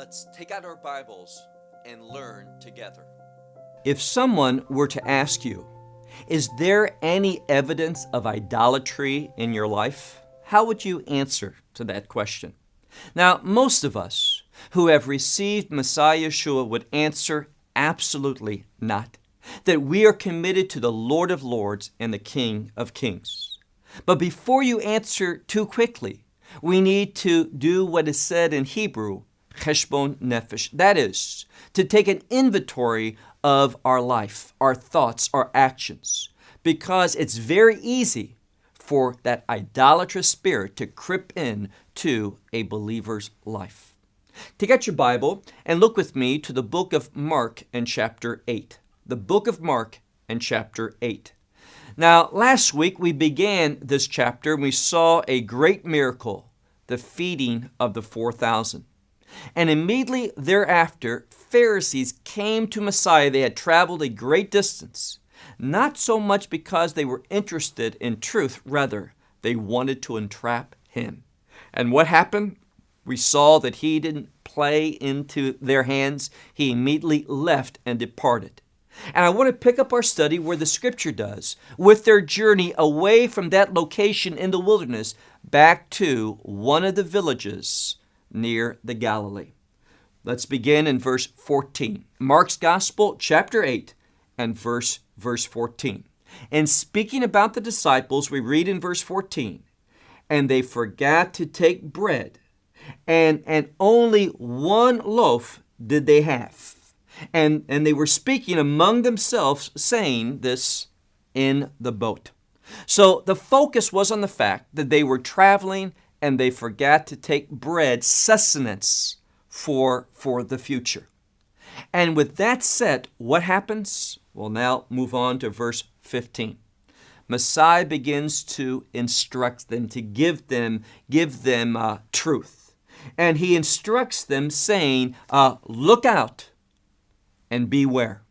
Let's take out our Bibles and learn together. If someone were to ask you, is there any evidence of idolatry in your life? How would you answer to that question? Now, most of us who have received Mesiјata Јešua would answer absolutely not, that we are committed to the Lord of Lords and the King of Kings. But before you answer too quickly, we need to do what is said in Hebrew, cheshbon nefesh. That is, to take an inventory of our life, our thoughts, our actions, because it's very easy for that idolatrous spirit to creep in to a believer's life. Take out your Bible and look with me to the book of Mark and chapter 8. The book of Mark and chapter 8. Now, last week we began this chapter and we saw a great miracle, the feeding of the 4,000. And immediately thereafter, Pharisees came to Messiah. They had traveled a great distance, not so much because they were interested in truth, rather, they wanted to entrap him. And what happened? We saw that he didn't play into their hands. He immediately left and departed. And I want to pick up our study where the scripture does, with their journey away from that location in the wilderness back to one of the villages near the Galilee. Let's begin in verse 14. Mark's Gospel, chapter 8, and verse 14. And speaking about the disciples, we read in verse 14, and they forgot to take bread, and only one loaf did they have. And they were speaking among themselves, saying this in the boat. So the focus was on the fact that they were traveling and they forgot to take bread, sustenance for the future. And with that said, what happens? We'll now move on to verse 15. Messiah begins to instruct them, to give them truth. And he instructs them saying, look out and beware.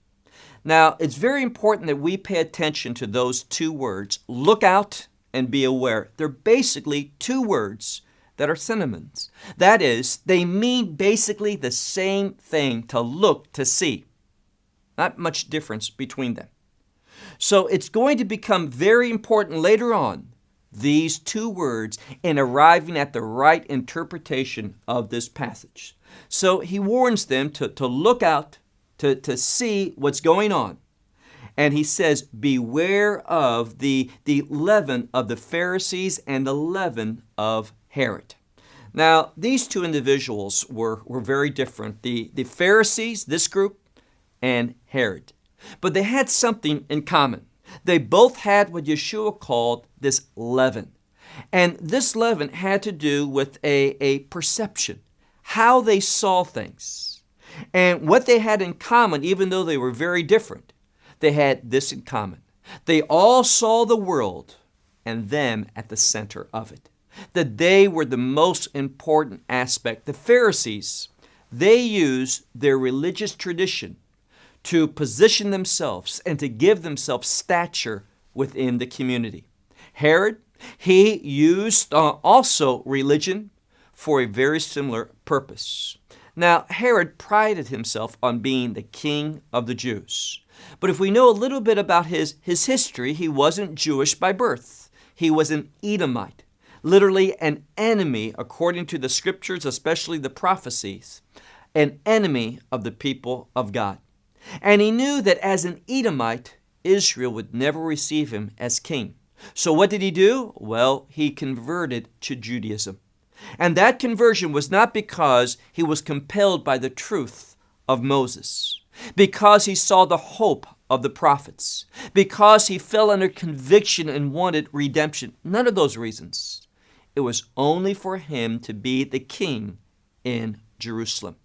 Now, it's very important that we pay attention to those two words, look out and be aware. They're basically two words that are synonyms. That is, they mean basically the same thing, to look, to see. Not much difference between them. So it's going to become very important later on, these two words, in arriving at the right interpretation of this passage. So he warns them to look out, to see what's going on. And he says, beware of the leaven of the Pharisees and the leaven of Herod. Now, these two individuals were very different. The Pharisees, this group, and Herod. But they had something in common. They both had what Yeshua called this leaven. And this leaven had to do with a perception, how they saw things. And what they had in common, even though they were very different, they had this in common. They all saw the world and them at the center of it. That they were the most important aspect. The Pharisees, they used their religious tradition to position themselves and to give themselves stature within the community. Herod, he used also religion for a very similar purpose. Now, Herod prided himself on being the king of the Jews. But if we know a little bit about his history, he wasn't Jewish by birth. He was an Edomite, literally an enemy, according to the scriptures, especially the prophecies, an enemy of the people of God. And he knew that as an Edomite, Israel would never receive him as king. So what did he do? Well, he converted to Judaism. And that conversion was not because he was compelled by the truth of Moses, because he saw the hope of the prophets, because he fell under conviction and wanted redemption. None of those reasons. It was only for him to be the king in Jerusalem.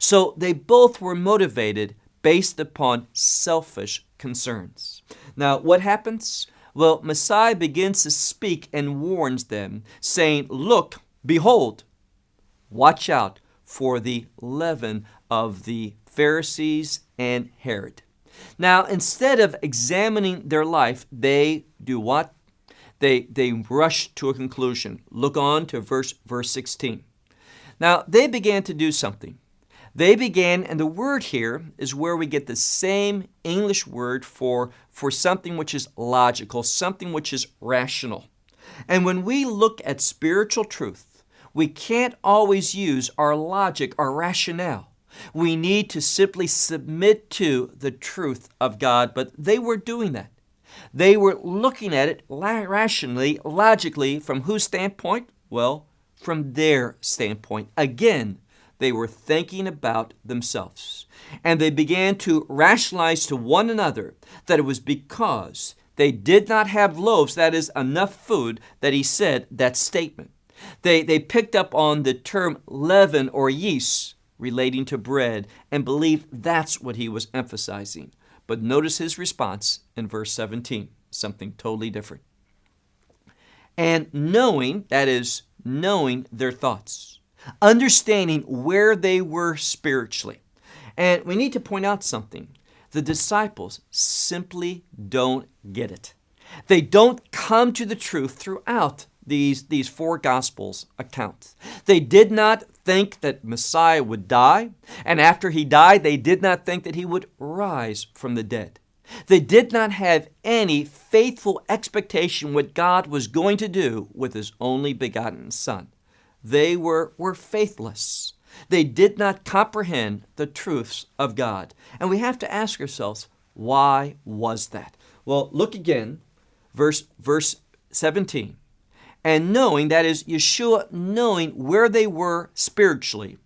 So they both were motivated based upon selfish concerns. Now, what happens? Well, Messiah begins to speak and warns them, saying, look, behold, watch out for the leaven of the Pharisees and Herod. Now, instead of examining their life, they do what? They rush to a conclusion. Look on to verse 16. Now, they began to do something. They began, and the word here is where we get the same English word for something which is logical, something which is rational. And when we look at spiritual truth, we can't always use our logic, our rationale. We need to simply submit to the truth of God, but they were doing that. They were looking at it rationally, logically, from whose standpoint? Well, from their standpoint. Again, they were thinking about themselves. And they began to rationalize to one another that it was because they did not have loaves, that is, enough food, that he said that statement. They picked up on the term leaven or yeast relating to bread and believed that's what he was emphasizing. But notice his response in verse 17, something totally different. And knowing, that is, knowing their thoughts, understanding where they were spiritually. And we need to point out something. The disciples simply don't get it. They don't come to the truth throughout these four Gospels accounts. They did not think that Messiah would die, and after he died, they did not think that he would rise from the dead. They did not have any faithful expectation what God was going to do with his only begotten Son. They were faithless. They did not comprehend the truths of God. And we have to ask ourselves, why was that? Well, look again, verse 17. And knowing, that is, Yeshua knowing where they were spiritually,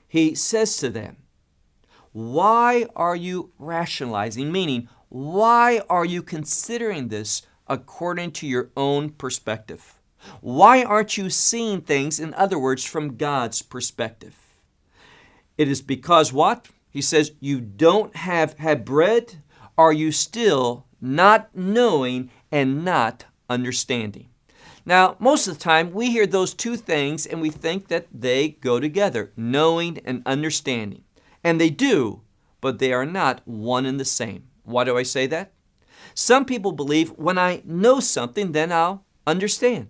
he says to them, why are you rationalizing? Meaning, why are you considering this according to your own perspective? Why aren't you seeing things, in other words, from God's perspective? It is because what? He says, you don't have bread? Are you still not knowing and not understanding? Now, most of the time, we hear those two things and we think that they go together, knowing and understanding. And they do, but they are not one and the same. Why do I say that? Some people believe when I know something, then I'll understand.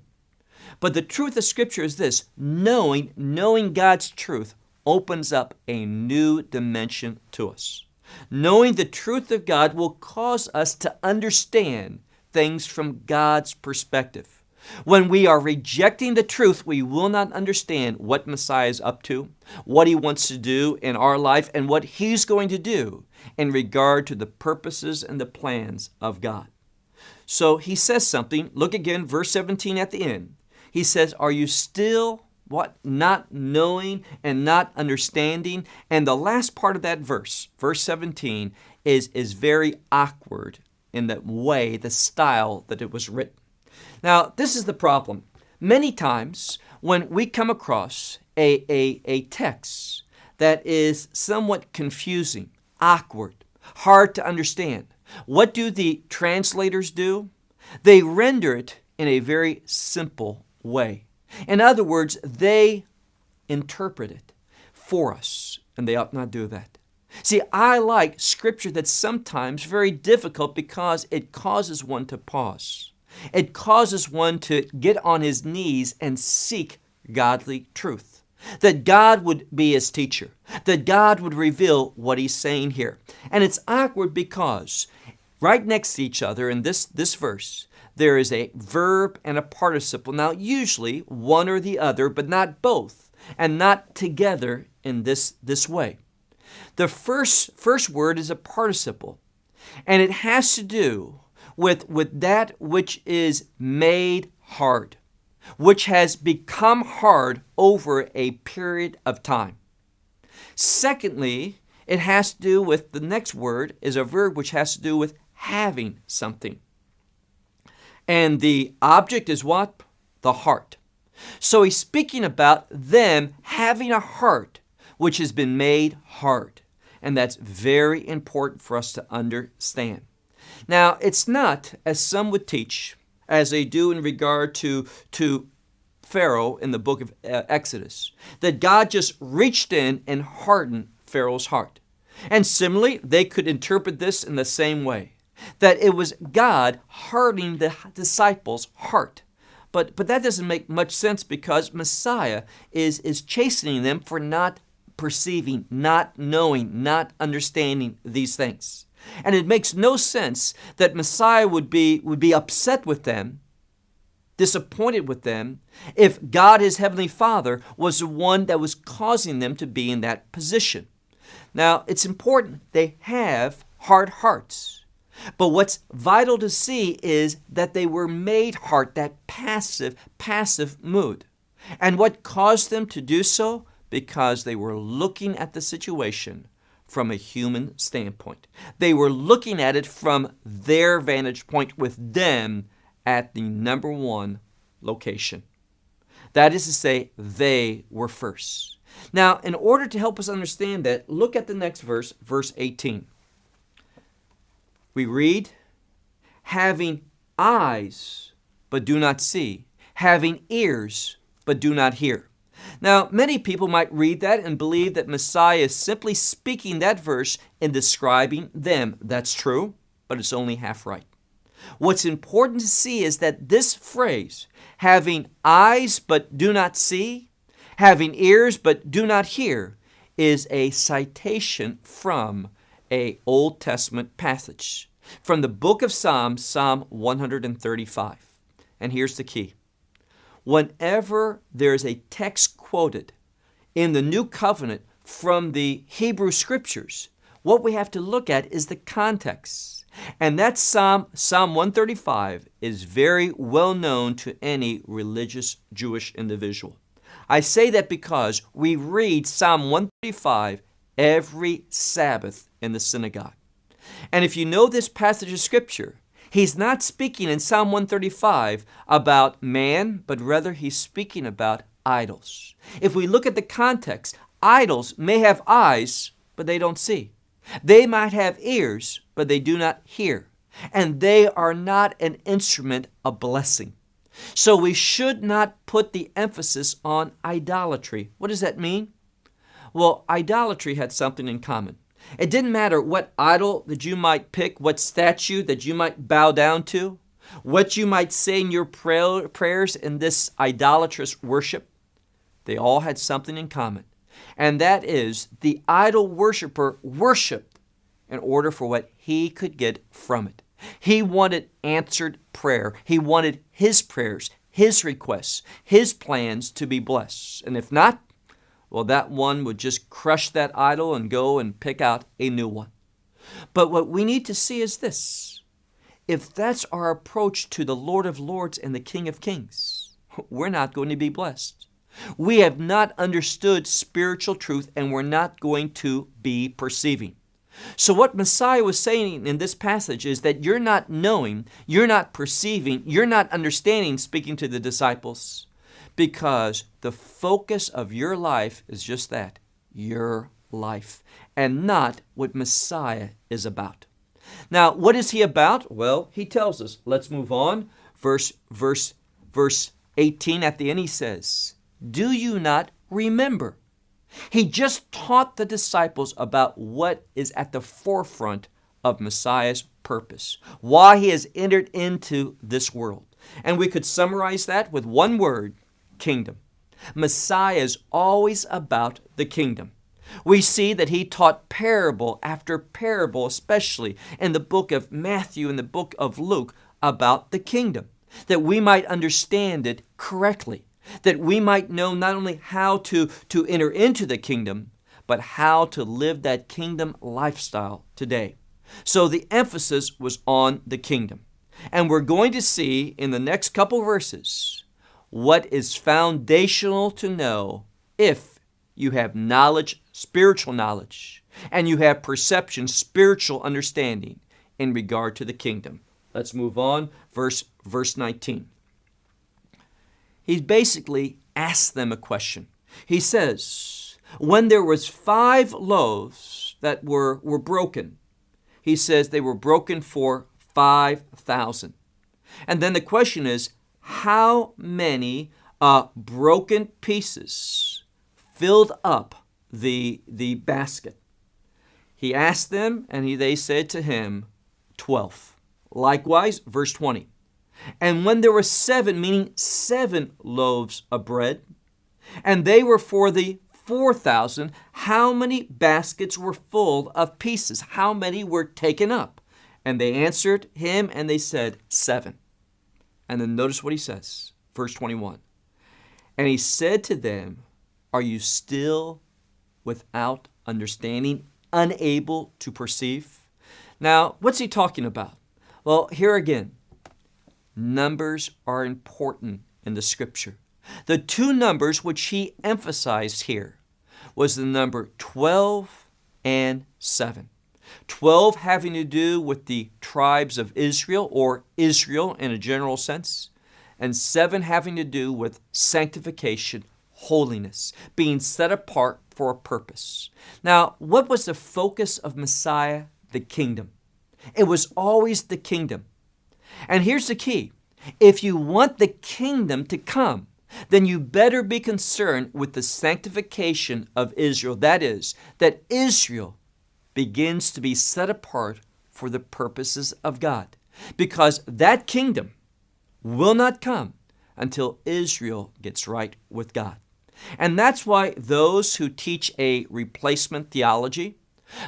But the truth of Scripture is this: knowing God's truth opens up a new dimension to us. Knowing the truth of God will cause us to understand things from God's perspective. When we are rejecting the truth, we will not understand what Messiah is up to, what he wants to do in our life, and what he's going to do in regard to the purposes and the plans of God. So he says something. Look again, verse 17 at the end. He says, are you still what? Not knowing and not understanding? And the last part of that verse, verse 17, is very awkward in the way, the style that it was written. Now, this is the problem. Many times when we come across a text that is somewhat confusing, awkward, hard to understand, what do the translators do? They render it in a very simple way. In other words, they interpret it for us, and they ought not do that. See, I like Scripture that's sometimes very difficult because it causes one to pause. It causes one to get on his knees and seek godly truth. That God would be his teacher. That God would reveal what he's saying here. And it's awkward because right next to each other in this verse, there is a verb and a participle. Now, usually one or the other, but not both, and not together in this way. The first word is a participle, and it has to do with that which is made hard, which has become hard over a period of time. Secondly, it has to do with, the next word is a verb which has to do with having something. And the object is what? The heart. So he's speaking about them having a heart which has been made hard. And that's very important for us to understand. Now, it's not, as some would teach, as they do in regard to Pharaoh in the book of Exodus, that God just reached in and hardened Pharaoh's heart. And similarly, they could interpret this in the same way, that it was God hardening the disciples' heart. But that doesn't make much sense because Messiah is chastening them for not perceiving, not knowing, not understanding these things. And it makes no sense that Messiah would be upset with them, disappointed with them, if God, his heavenly Father, was the one that was causing them to be in that position. Now, it's important they have hard hearts. But what's vital to see is that they were made hard, that passive mood. And what caused them to do so? Because they were looking at the situation from a human standpoint. They were looking at it from their vantage point, with them at the number one location. That is to say, they were first. Now, in order to help us understand that, look at the next verse, verse 18. We read, having eyes, but do not see, having ears, but do not hear. Now, many people might read that and believe that Messiah is simply speaking that verse and describing them. That's true, but it's only half right. What's important to see is that this phrase, having eyes but do not see, having ears but do not hear, is a citation from an Old Testament passage from the book of Psalms, Psalm 135. And here's the key. Whenever there's a text quoted in the New Covenant from the Hebrew Scriptures, what we have to look at is the context. And that Psalm 135 is very well known to any religious Jewish individual. I say that because we read Psalm 135 every Sabbath in the synagogue. And if you know this passage of Scripture, he's not speaking in Psalm 135 about man, but rather he's speaking about idols. If we look at the context, idols may have eyes, but they don't see. They might have ears, but they do not hear. And they are not an instrument of blessing. So we should not put the emphasis on idolatry. What does that mean? Well, idolatry had something in common. It didn't matter what idol that you might pick, what statue that you might bow down to, what you might say in your prayers in this idolatrous worship. They all had something in common. And that is the idol worshiper worshiped in order for what he could get from it. He wanted answered prayer. He wanted his prayers, his requests, his plans to be blessed. And if not, well, that one would just crush that idol and go and pick out a new one. But what we need to see is this. If that's our approach to the Lord of Lords and the King of Kings, we're not going to be blessed. We have not understood spiritual truth, and we're not going to be perceiving. So what Messiah was saying in this passage is that you're not knowing, you're not perceiving, you're not understanding, speaking to the disciples, because the focus of your life is just that, your life, and not what Messiah is about. Now, what is he about? Well, he tells us. Let's move on. Verse 18 at the end, he says, do you not remember? He just taught the disciples about what is at the forefront of Messiah's purpose, why he has entered into this world. And we could summarize that with one word, kingdom. Messiah is always about the kingdom. We see that he taught parable after parable, especially in the book of Matthew and the book of Luke, about the kingdom, that we might understand it correctly, that we might know not only how to enter into the kingdom, but how to live that kingdom lifestyle today. So the emphasis was on the kingdom. And we're going to see in the next couple verses what is foundational to know if you have knowledge, spiritual knowledge, and you have perception, spiritual understanding in regard to the kingdom. Let's move on. Verse 19. He basically asks them a question. He says, when there was 5 loaves that were broken, he says they were broken for 5,000. And then the question is, how many broken pieces filled up the basket? He asked them, and they said to him, 12. Likewise, verse 20. And when there were 7, meaning 7 loaves of bread, and they were for the 4,000, how many baskets were full of pieces? How many were taken up? And they answered him and they said, 7. And then notice what he says, verse 21. And he said to them, are you still without understanding, unable to perceive? Now, what's he talking about? Well, here again, numbers are important in the Scripture. The two numbers which he emphasized here was the number 12 and 7. 12 having to do with the tribes of Israel, or Israel in a general sense, and 7 having to do with sanctification, holiness, being set apart for a purpose. Now, what was the focus of Messiah? The kingdom. It was always the kingdom. And here's the key. If you want the kingdom to come, then you better be concerned with the sanctification of Israel. That is, that Israel begins to be set apart for the purposes of God. Because that kingdom will not come until Israel gets right with God. And that's why those who teach a replacement theology,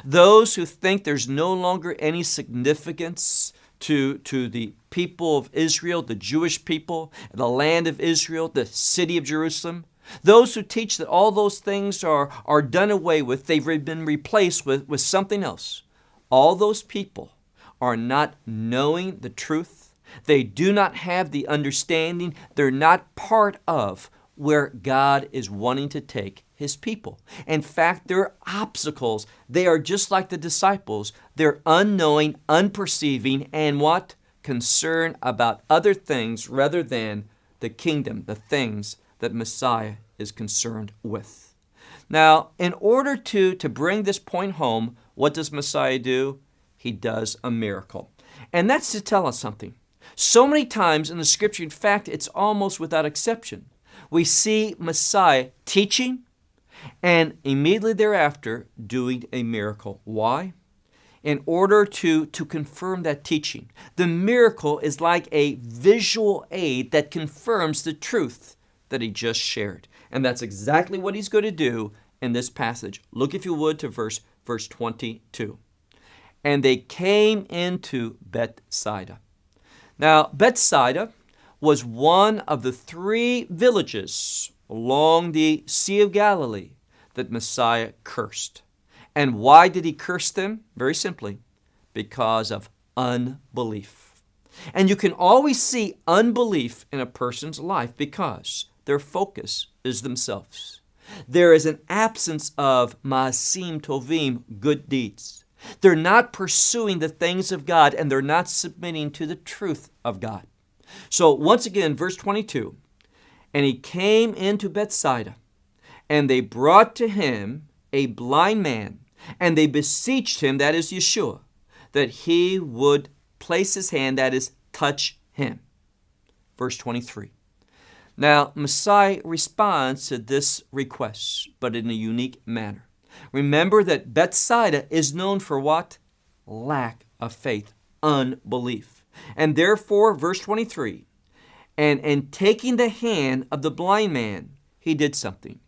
those who think there's no longer any significance to the people of Israel, the Jewish people, the land of Israel, the city of Jerusalem, those who teach that all those things are done away with, they've been replaced with something else. All those people are not knowing the truth. They do not have the understanding. They're not part of where God is wanting to take His people. In fact, there are obstacles. They are just like the disciples. They're unknowing, unperceiving, and what? Concerned about other things rather than the kingdom, the things that Messiah is concerned with. Now, in order to bring this point home, what does Messiah do? He does a miracle. And that's to tell us something. So many times in the Scripture, in fact, it's almost without exception, we see Messiah teaching and immediately thereafter doing a miracle. Why? In order to confirm that teaching. The miracle is like a visual aid that confirms the truth that he just shared. And that's exactly what he's going to do in this passage. Look, if you would, to verse 22. And they came into Bethsaida. Now, Bethsaida was one of the 3 villages along the Sea of Galilee that Messiah cursed. And why did he curse them? Very simply, because of unbelief. And you can always see unbelief in a person's life because their focus is themselves. There is an absence of ma'asim tovim, good deeds. They're not pursuing the things of God, and they're not submitting to the truth of God. So once again, verse 22, and he came into Bethsaida, and they brought to him a blind man, and they beseeched him, that is Yeshua, that he would place his hand, that is, touch him. Verse 23. Now, Messiah responds to this request, but in a unique manner. Remember that Bethsaida is known for what? Lack of faith, unbelief. And therefore, verse 23, and taking the hand of the blind man, he did something.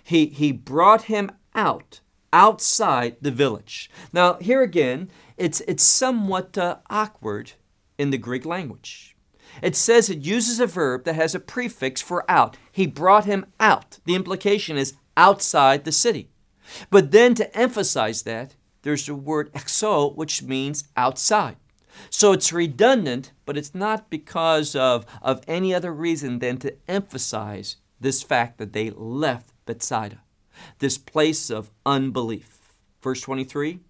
He brought him outside the village. Now, here again, it's somewhat awkward in the Greek language. It says it uses a verb that has a prefix for out. He brought him out. The implication is outside the city. But then to emphasize that, there's the word exo, which means outside. So it's redundant, but it's not because of any other reason than to emphasize this fact that they left Bethsaida, this place of unbelief. Verse 23,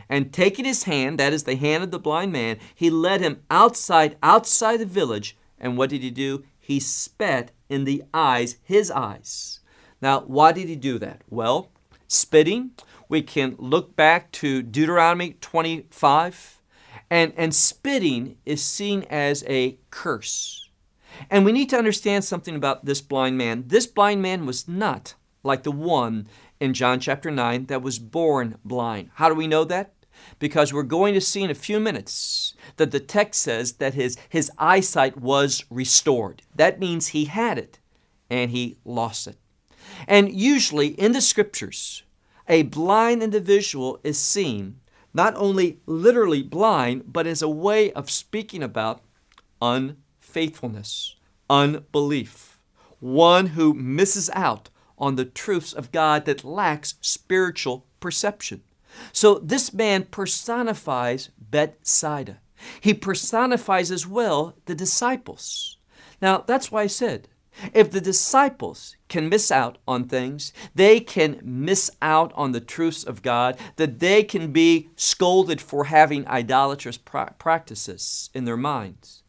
and taking his hand, that is the hand of the blind man, he led him outside the village. And what did he do? He spat in the eyes, his eyes. Now, why did he do that? Well, spitting, we can look back to Deuteronomy 25, and spitting is seen as a curse. And we need to understand something about this blind man. This blind man was not like the one in John chapter 9 that was born blind. How do we know that? Because we're going to see in a few minutes that the text says that his eyesight was restored. That means he had it and he lost it. And usually in the scriptures, a blind individual is seen not only literally blind, but as a way of speaking about unfaithfulness, unbelief, one who misses out on the truths of God that lacks spiritual perception. So this man personifies Bethsaida. He personifies as well the disciples. Now, that's why I said, if the disciples can miss out on things, they can miss out on the truths of God, that they can be scolded for having idolatrous practices in their minds,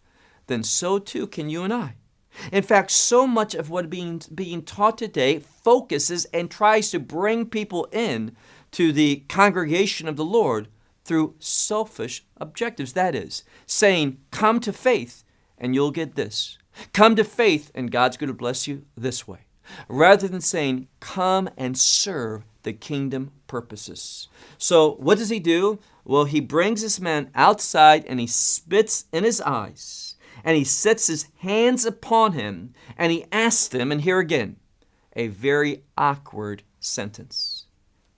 then so too can you and I. In fact, so much of what being taught today focuses and tries to bring people in to the congregation of the Lord through selfish objectives. That is, saying, come to faith and you'll get this. Come to faith and God's going to bless you this way. Rather than saying, come and serve the kingdom purposes. So what does he do? Well, he brings this man outside and he spits in his eyes. And he sets his hands upon him and he asks him, and here again, a very awkward sentence.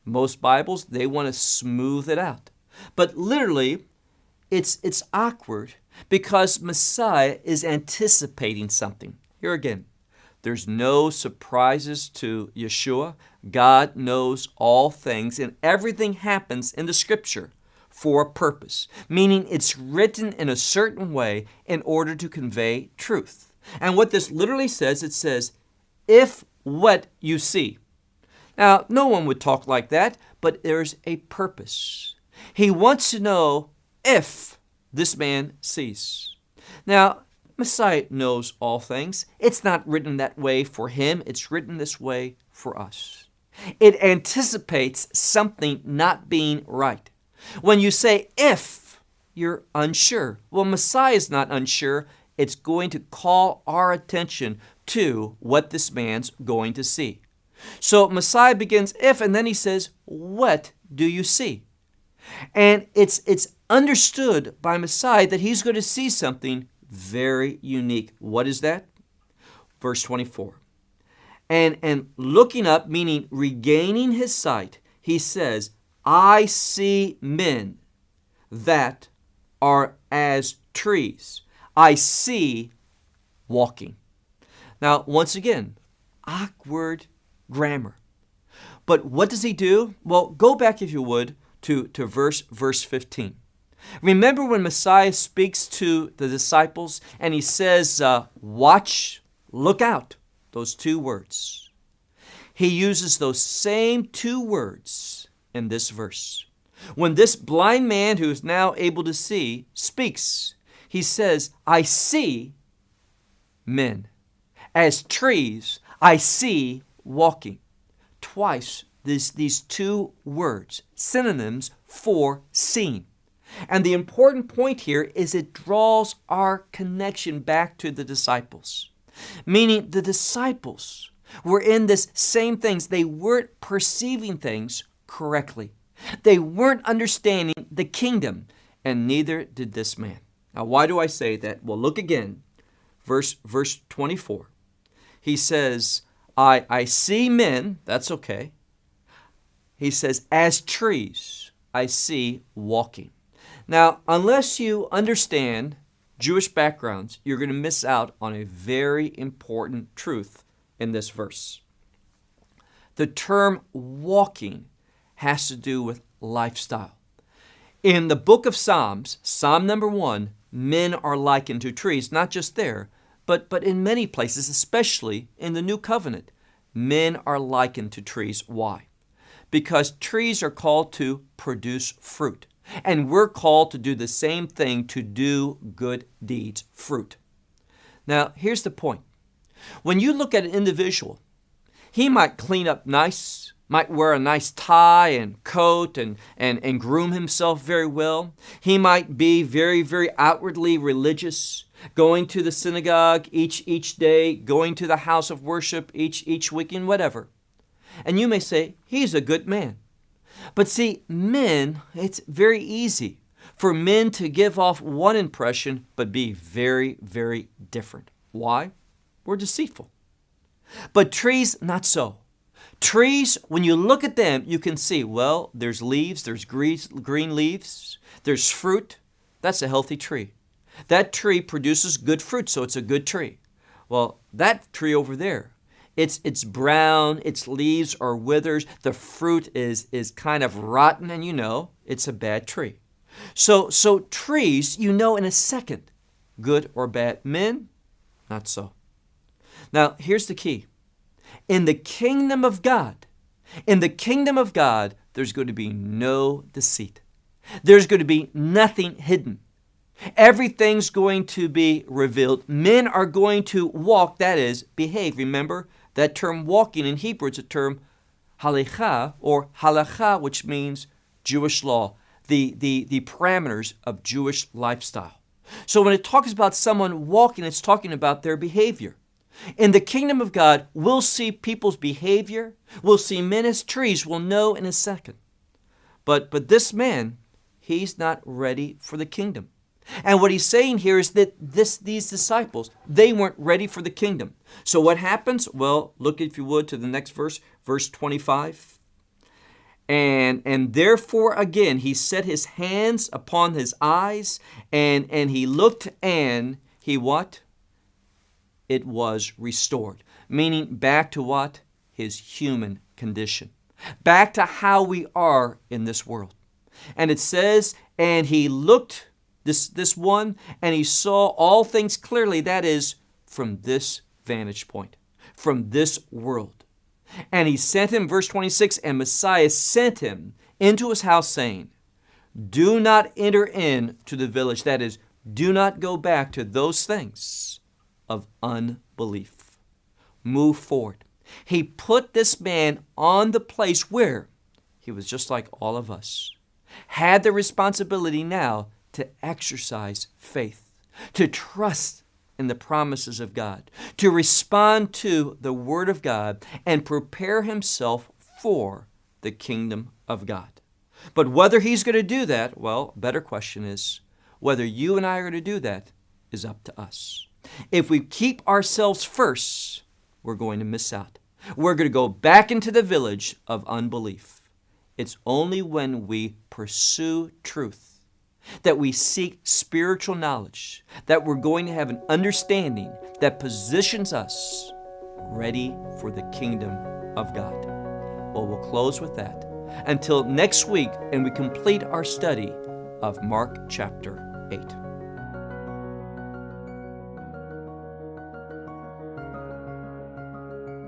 Most Bibles, they want to smooth it out. But literally, it's awkward because Messiah is anticipating something. Here again, there's no surprises to Yeshua. God knows all things, and everything happens in the Scripture for a purpose, meaning it's written in a certain way in order to convey truth. And what this literally says, it says, if what you see. Now, no one would talk like that, but there's a purpose. He wants to know if this man sees. Now, Messiah knows all things. It's not written that way for him. It's written this way for us. It anticipates something not being right. When you say if, you're unsure. Well, Messiah is not unsure. It's going to call our attention to what this man's going to see. So Messiah begins if, and then he says, what do you see? And it's understood by Messiah that he's going to see something very unique. What is that? Verse 24. And looking up, meaning regaining his sight, he says, I see men that are as trees. I see walking. Now, once again, awkward grammar. But what does he do? Well, go back, if you would, to verse 15. Remember when Messiah speaks to the disciples and he says, watch, look out, those two words. He uses those same two words in this verse. When this blind man who is now able to see speaks, he says, I see men. As trees, I see walking. Twice, these two words, synonyms for seeing. And the important point here is it draws our connection back to the disciples. Meaning the disciples were in this same things. They weren't perceiving things correctly. They weren't understanding the kingdom, and neither did this man. Now, why do I say that? Well, look again. Verse 24. He says, I see men, that's okay. He says, as trees, I see walking. Now, unless you understand Jewish backgrounds, you're going to miss out on a very important truth in this verse. The term walking has to do with lifestyle. In the book of Psalms, Psalm number 1, men are likened to trees, not just there, but in many places, especially in the New Covenant, men are likened to trees. Why? Because trees are called to produce fruit. And we're called to do the same thing, to do good deeds, fruit. Now, here's the point. When you look at an individual, he might clean up nice, might wear a nice tie and coat and groom himself very well. He might be very, very outwardly religious, going to the synagogue each day, going to the house of worship each weekend, whatever. And you may say, he's a good man. But see, men, it's very easy for men to give off one impression, but be very, very different. Why? We're deceitful. But trees, not so. Trees, when you look at them, you can see, well, there's leaves, there's green leaves, there's fruit. That's a healthy tree. That tree produces good fruit, so it's a good tree. Well, that tree over there, it's brown, its leaves are withers, the fruit is kind of rotten, and you know it's a bad tree. So trees, you know in a second, good or bad. Men, not so. Now, here's the key. In the kingdom of God, there's going to be no deceit. There's going to be nothing hidden. Everything's going to be revealed. Men are going to walk, that is, behave. Remember, that term walking in Hebrew, it's a term halacha or halacha, which means Jewish law, the parameters of Jewish lifestyle. So when it talks about someone walking, it's talking about their behavior. In the kingdom of God, we'll see people's behavior. We'll see men as trees. We'll know in a second. But this man, he's not ready for the kingdom. And what he's saying here is that these disciples, they weren't ready for the kingdom. So what happens? Well, look, if you would, to the next verse, verse 25. And therefore, again, he set his hands upon his eyes, and he looked, and he what? It was restored. Meaning back to what? His human condition. Back to how we are in this world. And it says, and he looked, this one, and he saw all things clearly, that is, from this vantage point, from this world. And he sent him, verse 26, and Messiah sent him into his house, saying, do not enter into the village, that is, do not go back to those things of unbelief. Move forward. He put this man on the place where he was just like all of us, had the responsibility now to exercise faith, to trust in the promises of God, to respond to the Word of God, and prepare himself for the kingdom of God. But whether he's going to do that, well, better question is, whether you and I are going to do that is up to us. If we keep ourselves first, we're going to miss out. We're going to go back into the village of unbelief. It's only when we pursue truth, that we seek spiritual knowledge, that we're going to have an understanding that positions us ready for the kingdom of God. Well, we'll close with that. Until next week, and we complete our study of Mark chapter 8.